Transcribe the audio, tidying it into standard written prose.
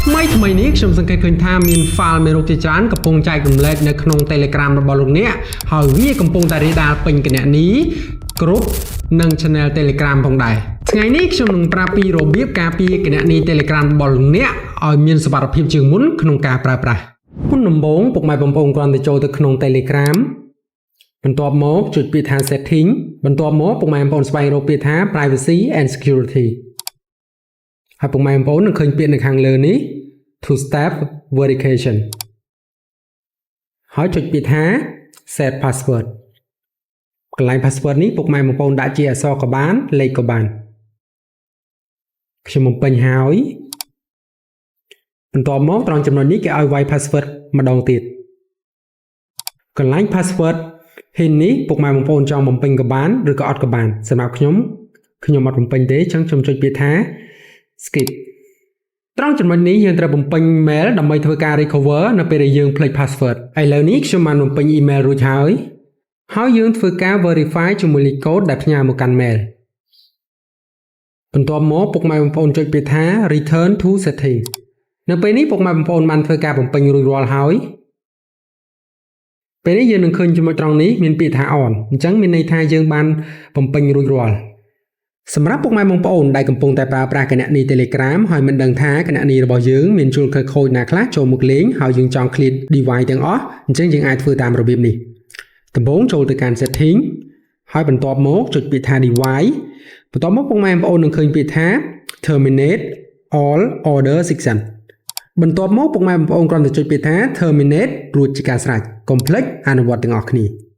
ថ្មីថ្មីនេះខ្ញុំសង្កេតឃើញថាមាន file មេរោគជាច្រើនកំពុងចែករំលែកនៅក្នុង Telegram របស់លោកអ្នកហើយវាកំពុងតែរាលដាលពេញគណនី group និង Channel Telegram ផងដែរថ្ងៃនេះខ្ញុំនឹងប្រាប់ពីរបៀបការពារគណនី Telegram របស់លោកអ្នកឲ្យមានសុវត្ថិភាពជាងមុនក្នុងការប្រើប្រាស់មុនដំបូងពុកម៉ែបងប្អូនគ្រាន់តែចូលទៅក្នុង Telegram បន្ទាប់មកចុចពាក្យថា setting បន្ទាប់មកពុកម៉ែបងប្អូនស្វែងរកពាក្យថា privacy and security ហើយពុកម៉ែបងប្អូននឹងឃើញពាក្យនៅខាងលើនេះ two step verification ហើយចុចពាក្យថា set password កន្លែង password នេះពុកម៉ែបងប្អូនដាក់ជាអក្សរក៏បានលេខក៏បានខ្ញុំបំពេញហើយបន្ទាប់មកត្រង់ចំណុចនេះគេឲ្យវាយ password ម្ដងទៀតកន្លែង password hint នេះពុកម៉ែបងប្អូនចង់បំពេញក៏បានឬក៏អត់ក៏បានសម្រាប់ខ្ញុំខ្ញុំអត់បំពេញទេអញ្ចឹងខ្ញុំចុចពាក្យថា skip ត្រង់ចំណុចនេះយើងត្រូវបំពេញ mail ដើម្បីធ្វើការ recover នៅពេលដែលយើងភ្លេច password ឥឡូវនេះខ្ញុំបានបំពេញ email រួចហើយហើយយើងធ្វើការ verify ជាមួយលេខកូដដែលផ្ញើមកកាន់ mail បន្ទាប់មកពុកម៉ែបងប្អូនចុចពាក្យថា return to setting នៅពេលនេះពុកម៉ែបងប្អូនបានធ្វើការបំពេញរួចរាល់ហើយពេលនេះយើងនឹងឃើញចំណុចត្រង់នេះមានពាក្យថា on អញ្ចឹងមានន័យថាយើងបានបំពេញរួចរាល់សម្រាប់ពុកម៉ែបងប្អូនដែលកំពុងតែប្រើប្រាស់គណនី Telegram ហើយមិនដឹងថាគណនីរបស់យើងមានជួលខិលខូចណាខ្លះចូលមកលេងហើយយើងចង់ clear device ទាំងអស់អញ្ចឹងយើងអាចធ្វើតាមរបៀបនេះដំបូងចូលទៅកាន់ setting ហើយបន្ទាប់មកចុចពាក្យថា device បន្ទាប់មកពុកម៉ែបងប្អូននឹងឃើញពាក្យថា terminate all other session បន្ទាប់មកពុកម៉ែបងប្អូនគ្រាន់តែចុចពាក្យថា terminate រួចជាការស្រេចកុំភ្លេចអនុវត្តទាំងអស់គ្នា។